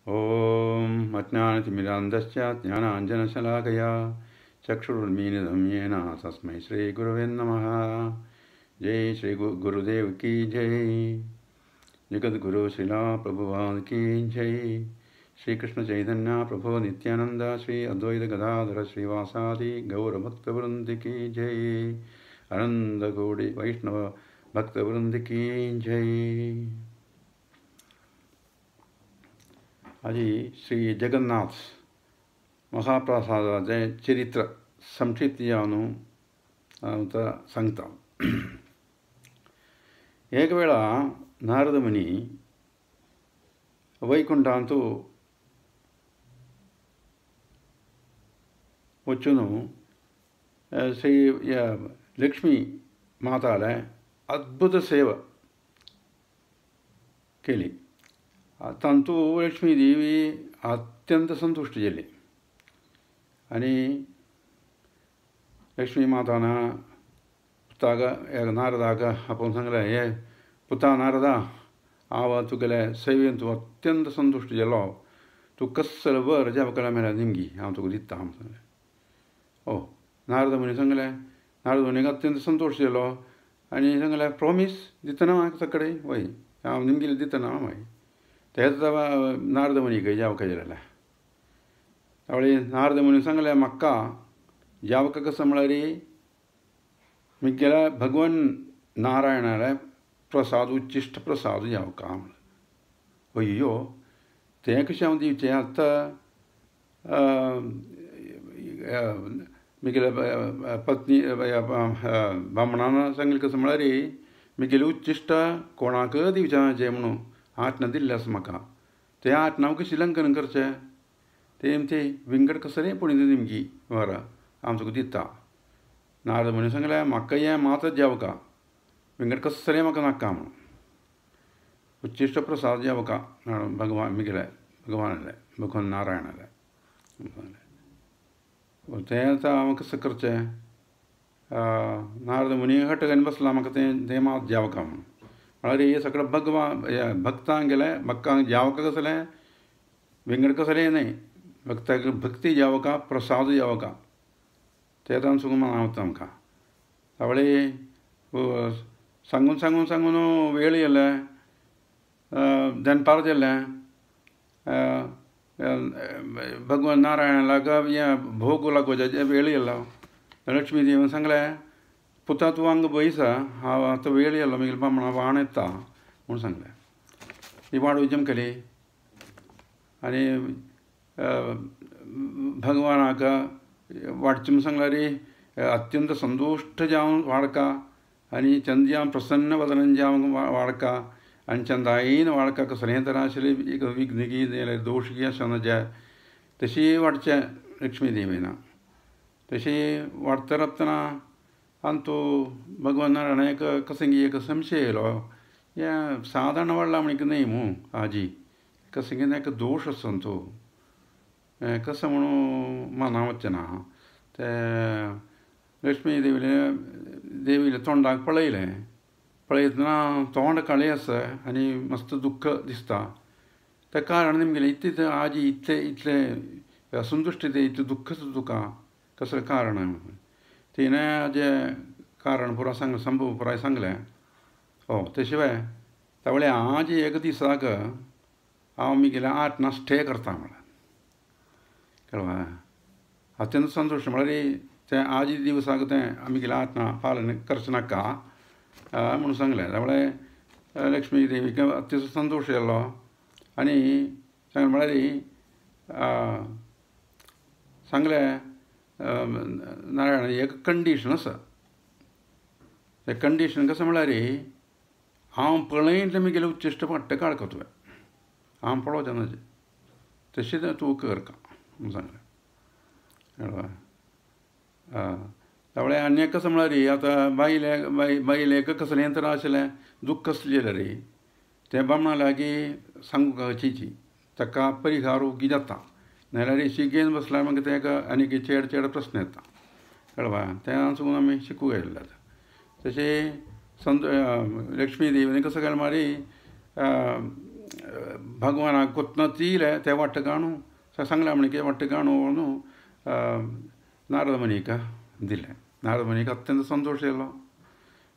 ॐ अज्ञानतिमिरान्धस्य ज्ञानाञ्जनशलाकया चक्षुरुन्मीलितं येन तस्मै श्रीगुरवे नमः। जय श्री गुरुदेव की जय। जगद्गुरु श्रीला प्रभुपाद की जय। श्री कृष्ण चैतन्य प्रभु नित्यानंद श्री अद्वैत गदाधर श्रीवासादि गौरभक्तवृंद की जय। अनंत कोटि वैष्णव भक्तवृंद की जय। आजी श्री जगन्नाथ महाप्रसादाचें चरित्र संक्षिप्त जावन हांव सांगता। एक वेळा नारद मुनी वैकुंठांतु वचून श्री लक्ष्मी माताले अद्भुत सेवा केली। तांतू लक्ष्मी देवी अत्यंत संतुश्ट जाली आनी लक्ष्मी मातान पुताक नारदाक आपोवन सांगलें, हे पुता नारदा, हांव तुगेले सेवेन तूं अत्यंत संतुश्ट जालो, तूं कसलो वर ज्या मेळ्ळा निमगी हांव तुका दिता म्हूण सांगलें। ओ नारद मुनी सांगलें, नारद मुनीक अत्यंत संतोश जालो आनी सांगलें, प्रोमीस दितना म्हाका सगळे वय हांव निमगेलें दितना वय। तेच नारद मुनीक जावका जालें। तावळी नारद मुनी सांगलें, म्हाका जावका कसो म्हळ्यार मिगेल्या भगवान नारायणाले प्रसाद उच्चिश्ट प्रसाद जावका म्हणलें। अय्यो तें कशें हांव दिवचें आतां मिगेल्या पत्नी बामणान सांगलें कसो म्हळ्यार मिगेलें उच्चिश्ट कोणाक दिवचें जें म्हणून आठ दिल्लें आसा म्हाका, तें आठ नांव कशें लंकन करचें तें तें विंगड कसलें पूण निमगी वरां हांव तुका दिता। नारद मुनी सांगलें, म्हाका हें मातच जावका, विंगड कसलें म्हाका नाका म्हणून उच्चिश्ट प्रसाद जावका भगवान मिगेले भगवानाले भगवान नारायणाले सांगलें। तें आतां हांव कसो करचें, नारद मुनी हट घेवन बसला म्हाका तें तें मात जावका म्हणून। म्हळ्यार हे सगळें भगवान भक्तांक गेलें, भक्तांक जावका कसलें विंगड कसलें न्हय, भक्ताक भक्ती जावका प्रसाद जावका तें आतां सुगून मानवता आमकां। तावळी सांगून सांगून सांगून वेळ येयलें, दनपार जालें, भगवान नारायणाक हें भोग लागोवपाचें वेळ येयलो। लक्ष्मी देवीन सांगलें, पुता तूं हांगा बैसा, हांव आतां वेळ येयलो मागीर बामणा वाण येता म्हूण सांगलें। ती वाड उजम केली आनी भगवानाक वाडचें म्हूण सांगल्यार अत्यंत संतुश्ट जावन वाडका आनी चंद जावन प्रसन्न वदन जावन वाडका आनी चंदायेन वाडका, कसलें तर आशिल्लें एक विघ्न जाल्यार दोश गी आसना जाय तशी वाडचें लक्ष्मी देवीन। तशी वाडटा रावतना आनी तो भगवान नारायणाक कसं एक संशय येयलो, हें सादारण वाडला म्हण न्हय मू आजी कसं कितें एक दोश आसा तो कसो म्हणून मना वचचें ना। तें लक्ष्मी देवीले देवीले तोंडाक पळयलें, पळयतना तोंड काळें आसा आनी मस्त दुख्ख दिसता। तें कारण निमगेलें इतलें आजी इतलें इतलें असंतुश्ट तें इतलें दुख्ख तुका कसलें कारण म्हणून तिणें जें कारण पुराय सांगलें, संभव पुराय सांगलें। ओ ते शिवाय तावळी आज एक दिसाक हांव मिगेलें आठ ना स्टे करता म्हळ्यार कळ्ळें, अत्यंत संतोश म्हळ्यार तें आज दिवसाक तें आमी आठ ना पालन करचें नाका म्हणून सांगलें। त्यामुळे लक्ष्मी देवीक अत्यंत संतोश जालो आनी सांगलें म्हळ्यार सांगलें नारायण एक कंडीशन आसा, तें कंडीशन कसो म्हळ्यार हांव पळयतलें मिगेलें उच्चिश्ट पट्ट काडका तुवें, हांव पळोवचें ना तशें तूं कर का म्हूण सांगलें। त्यावेळे आनी एक कसं म्हळ्यार आतां बायले बायलेक कसलें तर आशिल्लें दुख्ख आसलें जाल्यार तें बामणा लागीं सांगूंक चिची ताका परिहार ओगी जाता, नाजाल्यार शिगेन बसल्यार मागीर तेका आनीक चेड चेड प्रस्न येता कळ्ळें। तें सुद्दां आमी शिकूंक आयिल्लें आतां। तशें संत लक्ष्मी देवीन कसो केलें मारी भगवानाक कोतना तिले ते वाट्ट काणू सांगलें म्हण कितें वाट्ट काणू न्हू नारद मुनीक दिलें. नारद मुनीक अत्यंत संतोश येयलो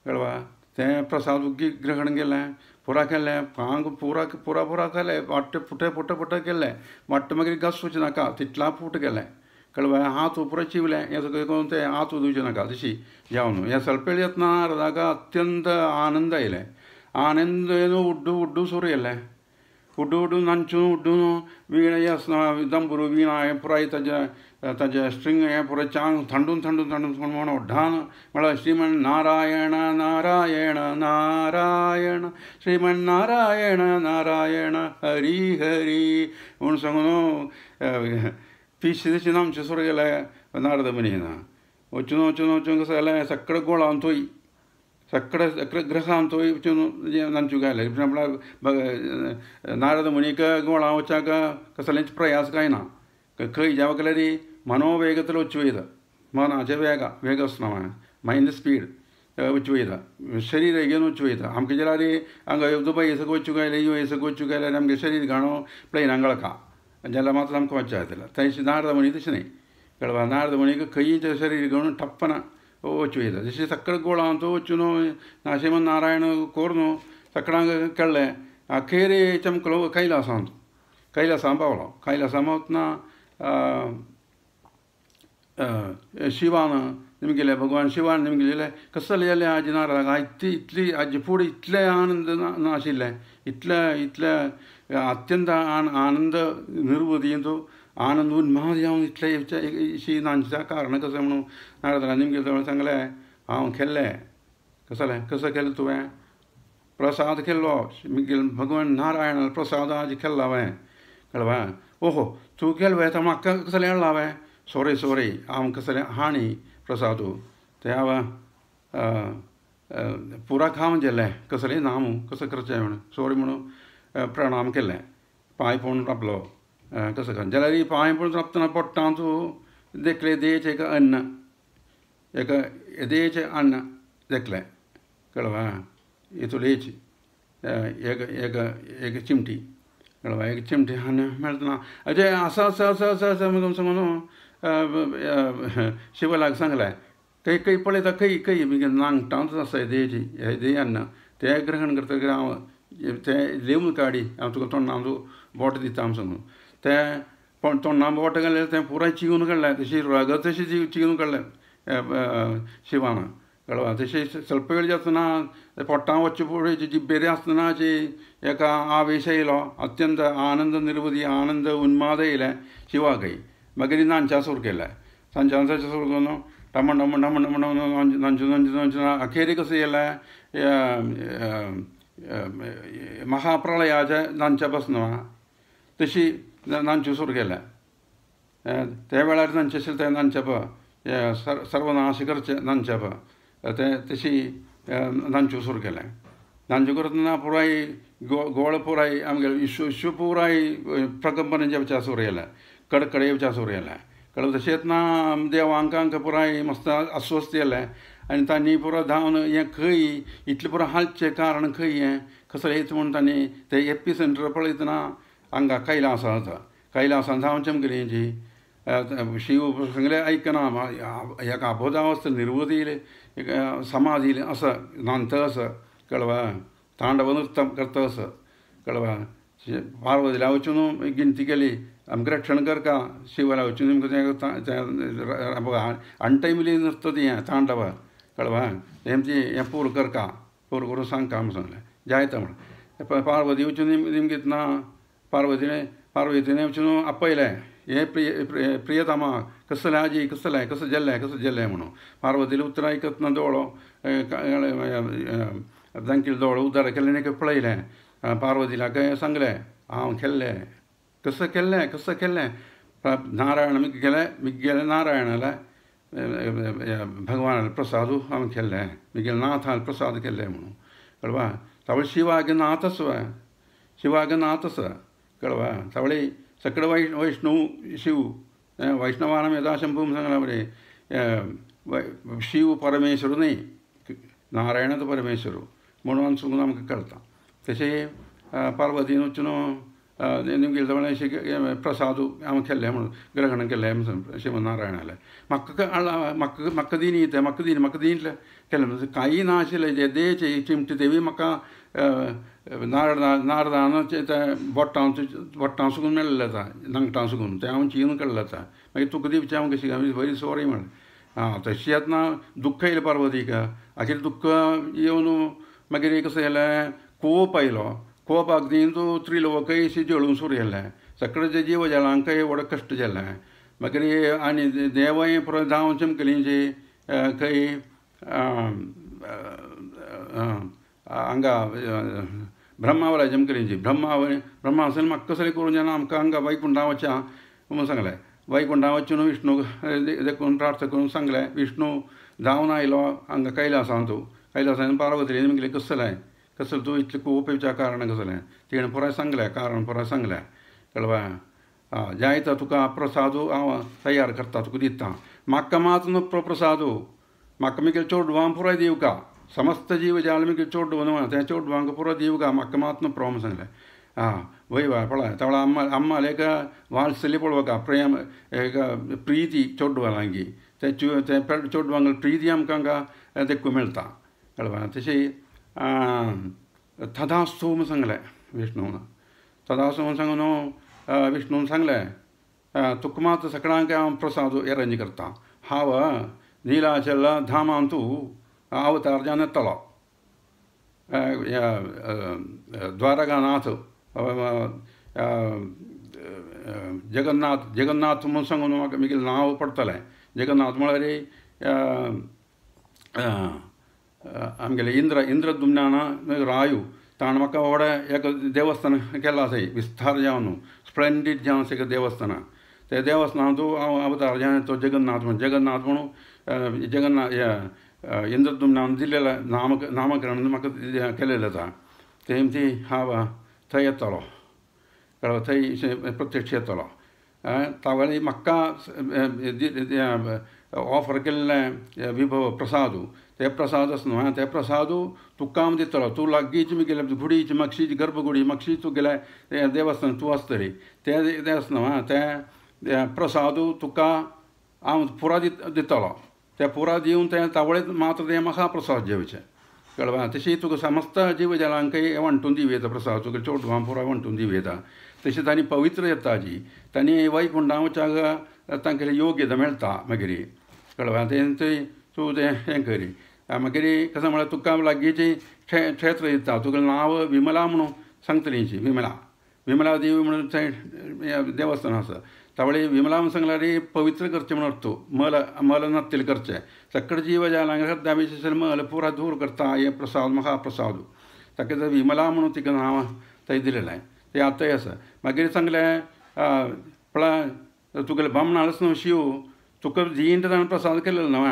कळवा तें प्रसाद ग्रहण केलें पुरा केलें पांग पुरा पुरा पुरा केलें वाट्ट पुटे पुट पुट केलें वाट्ट मागीर घासूचें नाका तितला पूट केलें कळवा हात पुरो चिवलें हें सगळें करून तें हात दिवचें नाका तशी जेवन हें सलपेळ येतना नारदाक अत्यंत आनंद आयलें. आनंद येवन उड्डू उड्डू सुरू येयलें उड्डू उड्डू नांचून उड्डून वीणा हें आसना दंबरू वीणा हें पुराय ताजें ताजें स्ट्रिंग हें पुराय चांग थंडून थंडून थंडून म्हण व्हडान म्हळ्यार श्रीमन नारायण नारायण नारायण श्रीमन नारायण नारायण हरी हरी म्हूण सांगून पिशे तशें आमचें सुरू गेलें नारद मुनी वचून वचून वचून कसो जालें सगळें गोळावन थंय सगळे सगळे ग्रहान थंय वचून नांचूंक आयले म्हळ्यार नारद मुनीक गोळा वचाक कसलेंच प्रयास कांय ना खंय ज्या केल्यार मनोवेगतलो वचूं वयता मनाचे वेग वेग आसना मायंड स्पीड वचूं वयता शरीर घेवन वचूं वयता आमकां जाल्यार हांगा दुबय सगळें वचूंक आयलें यू एस वचूंक आयल्यार आमगे शरीर घाणो प्लेनाक गळका जाल्यार मात्र आमकां वचचें जातलें. तशें नारद मुनी तशें न्हय कळवा नारद मुनीक खंयी शरीर घेवन ठप्पना वचूं वयता जशें सगळें गोळांत वचून श्रीमन नारायण करून सगळ्यांक कळ्ळें अखेर चमकलो कैलासांत कैलासां पावलो. कैलासा पावतना शिवान निमगेले भगवान शिवान निमगेले कसले जालें आजी नारदाक इतली इतली आजी फुडें इतलें आनंद नाशिल्लें इतले इतले अत्यंत आनंद निर्वधींत आनंद उन्माद जावन इतले शी नांच्या कारण कशें म्हणून नारदान निमगेले सांगलें हांव खेल्लें कसलें कसो केलें तुवें प्रसाद केल्लो भगवान नारायण प्रसाद आज केल्लो हांवें कळवा ओहो तूं केलो वता म्हाका कसलें हाडला हांवें सॉरी सॉरी हांव कसलें हाणी प्रसादू तें हांव पुरा खावन गेलें कसलें ना कसो करचें म्हणून सॉरी म्हणून प्रणाम केलें पांय पळोवन राबलो कसो कर जाल्यार पांय पळोवन राबतना पोट्टां तूं देखलें देच एक अन्न एक देच अन्न देखलें कळवा इतुलेच एक एक एक चिमटी कळवा एक चिमटी अन्न मेळतना अशें आसा आसा आसा आसा आसा म्हणून सांगून शिवलाक सांगलें खंय खंय पळयता खंय खंय नांगटांत आसा देची हें अन्न तें ग्रहण करतकीर हांव तें लिवून काडी हांव तुका तोंडान बोट दिता हांव सांगून तें तोंडान बोट घालें तें पुराय चिवून काडलें तशी रगत तशी चिवून काडलें शिवान कळवा तशें स्वल्प वेळ जातना पोटां वच्चे फुडें जिब्बेर आसतना अशी एका आवेश येयलो अत्यंत आनंद निर्वधी आनंद उन्माद येयलें शिवाकय मागीर नांच्या सुरू केलें सांच्या सुरू करून टमण टमण टमण टमण नांचू नांचू नांचू अखेरी कसं येयलें महाप्रलयाचें नांच्या पासून तशी नांचू सुरू केलें त्या वेळार नांचें आशिल्लें तें नांच्या पा सर्वनाश करचें नांच्या पा तें तशी नांचू सुरू केलें. नांचू करतना पुराय गोळ पुराय आमगेलें विश्व पुराय प्रकंपन जेवच्या सुरू येयलें कडकडे येवच्या सुरू येयलें कळ्ळें. तशेंच ना देवांक पुराय मस्त अस्वस्थ येयलें आनी तांणी पुरो धांवन हें खंय इतलें पुरो हालचें कारण खंय हें कसलें येता म्हूण तांणी ते एपी सेंटर पळयतना हांगा कैलासा आसा कैलासान धांवन चमकली हेंची शिव सांगलें आयकना हेका अबोधावस्था निर्वधी समाधी आसा नांत आसा कळवा तांडव नृत्य करता आसा कळवा. पार्वतीला वचून गिनती केली आमकां रक्षण करका शिवाला वचून अनटायमली नृत्य ती हें तांडव कळवा हेमची हें पूर करका पूर करून सांगका म्हूण सांगलें जायता म्हण पार्वती वचून निमगीत ना पार्वतीने पार्वतीने वचून आपयलें हे प्रिय प्रियतमा कसलें आजी कसलें कसं जेल्लें कसं जेल्लें म्हणून पार्वतीले उतरां आयकतना दोळो जांकील दोळो उदार केलें आनी पळयलें पार्वतीला सांगलें हांव केल्लें कसं केल्लें कसं केल्लें नारायण गेलें मिगेलें नारायणाले भगवान प्रसादू हांवें केल्लें मिगेले नाथान प्रसाद केल्लें म्हणून कळवा. तावळ शिवाग नाथस शिवाग नाथस कळवा. तावळी सगळे वैष्णव शिव वैष्णवान यदा शंभू सांगला बरें शिव परमेश्वर न्हय नारायण तो परमेश्वर म्हणून सांगून आमकां कळटा. तशें पार्वतीन वचून निमगेले प्रसाद हांव केल्ले म्हणून ग्रहण केल्ले श्रीमन्नारायणाले म्हाका म्हाका म्हाका दिनी तें म्हाका दिनी म्हाका दिनी केलें कांय ना आशिल्लें जेदेचे चिमटे तेवी म्हाका नारद नारदान तें बोट्टां बोट्टां सुकून मेळ्ळें आतां नांगटां सुकून तें हांव चिरून काडलें आतां मागीर तुका दिवचें हांव कशी बरी सोरी म्हळें आं तशी येतना दुख्ख येयलें पार्वतीक आखीर दुख्ख येवन मागीर कसो येयलें कोप आयलो कोप अग्नीन तूं त्रिलोकय जळून सुरू जालें सगळें जे जीव जालांकय व्हड कश्ट जालें मागीर आनी देवय पुरो जावन चमकलींची खंय हांगा ब्रह्मावरा चमकलींची ब्रह्मा ब्रह्मा म्हाका कसलें करूं जाणा आमकां हांगा वैकुंठा वचया म्हणून सांगलें वैकुंठा वचून विष्णू देखून प्रार्थना करून सांगलें विष्णू जावन आयलो हांगा कैलासांत कैलासान पार्वती म्हगेलें कसलें कसलें तूं इतलें कोप येवच्या कारण कसलें तिणें पुराय सांगलें कारण पुराय सांगलें कळवा आं जायता तुका प्रसाद हांव तयार करता तुका दिता म्हाका मात न्हू प्रसाद म्हाका मागीर चेडवां पुराय दिवका समस्त जीव जाल मागीर चेडवां न्हू तें चेडवांक पुरो दिवका म्हाका मात न्हू प्रो सांगलें आं वय वय पळय तवळ अम्मा अम्माले एक वात्सल्य पळोवका प्रेम एक प्रिती चेडवांगी तें तें चेडवांक प्रिती आमकां हांगा देखूंक मेळटा कळ्ळें तशी तथास्तु म्हूण सांगलें विष्णून तथास्तु म्हूण सांगून न्हू विष्णून सांगलें तुका मात सगळ्यांक हांव प्रसाद एरेंज करता हांव नीलाचल धामांतू अवतार जावन येतलो द्वारकानाथ जगन्नाथ जगन्नाथ म्हूण सांगून म्हाका मागीर नांव पडटलें जगन्नाथ म्हळ्यार आमगेले इंद्र इंद्रदुम्नान रायू ताणें म्हाका व्हड एक देवस्थान केलां आसा विस्तार जावन स्प्लेंडीड जावन आसा एक देवस्थान ते देवस्थानांत हांव अवतार जावन तो जगन्नाथ म्हूण जगन्नाथ म्हणून जगन्नाथ इंद्रदुम्नान दिल्लें नाम नामकरण म्हाका केलेलें आसा तें ती हांव थंय येतलो कळ्ळें थंय प्रत्यक्ष येतलो तावळी म्हाका ऑफर केल्लें विभव प्रसाद ते प्रसाद आसा न्हू ते प्रसाद तुका हांव दितलो तूं लागींच म्हगेले गुडीची मातशीच गर्भगुडी मातशीच तुगेले देवस्थान तूं आसतली तें तें आसा न्हू तें प्रसाद तुका हांव पुरा दितलो ते पुरा दिवन तें तावळीत मात्र तें म्हाका प्रसाद जेवचें कळ्ळें तशी तुका समस्त जीव जालांकय वांटून दिवं प्रसाद तुका चेडवां पुरा वांटून दिवं येता तशें तांणी पवित्र येता जी तांणी वैकुंठा वचाक तांकां योग्यता मेळटा मागीर कळ्ळें तें तूं तें हें करी मागीर कशें म्हळ्यार तुका लागींची क्षेत्र दिता तुका नांव विमला म्हणून सांगतली विमला विमला देवी म्हणून थंय देवस्थान आसा तावळी विमला म्हणून सांगल्यार पवित्र करचें म्हणून अर्थ मल मल नात्तील करचें सगळे जीव जालांक श्रद्धा मल पुरा दूर करता हे प्रसाद महाप्रसाद ताका विमला म्हणून तिका नांव थंय दिलेलें तें आतांय आसा मागीर सांगलें पळय तुगेलें बामणालच न्हू शिव तुका जीण ताणें प्रसाद केलेलो न्हू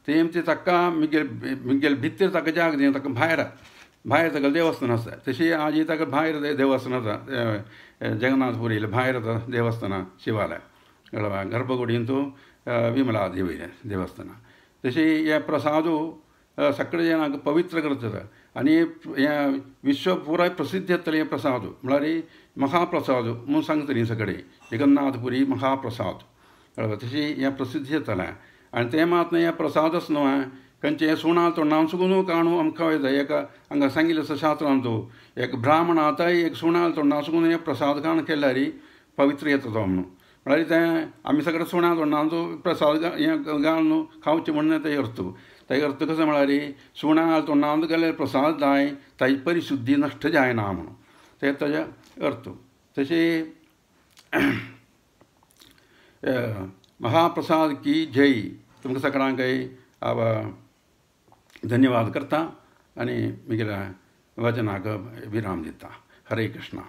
तें ती ताका म्हगेले म्हगेले भितर ताका जाग दिना ताका भायर भायर ताका देवस्थान आसा तशी आजी ताका भायर देवस्थान आसा जगन्नाथपुरीले भायर आसा देवस्थान शिवालय कळ्ळें गर्भगुडींतू विमला देवी देवस्थान तशी हे प्रसादू सगळे जाणांक पवित्र करता आनी हें विश्व पुराय प्रसिद्ध जातलें हें प्रसाद म्हळ्यार महाप्रसाद म्हूण सांगतली सगळे जगन्नाथपुरी महाप्रसाद कळ्ळें तशी हें प्रसिद्ध जातलें आनी तें मात न्हय हें प्रसादच न्हू खंयचें सुणा तोंडान सुकून काणू आमकां वयता एक हांगा सांगिल्लें आसा शास्त्रांत एक ब्राह्मण आतां एक सुणा तोंडान सुकून हें प्रसाद खाण केल्यार पवित्र येता तो म्हणून म्हळ्यार तें आमी सगळें सुणा तोंडान प्रसाद हें घालून खावचें म्हणून तें अर्थ तें अर्थ कशें म्हळ्यार सुणा तोंडान गेल्यार प्रसाद जाय ताजी परिशुद्धी नश्ट जायना म्हणून तें ताजें अर्थ तशें महाप्रसाद की जय तुमकां सगळ्यांकय हांव धन्यवाद करता आनी म्हगेल्या वचनाक विराम दिता. हरे कृष्णा.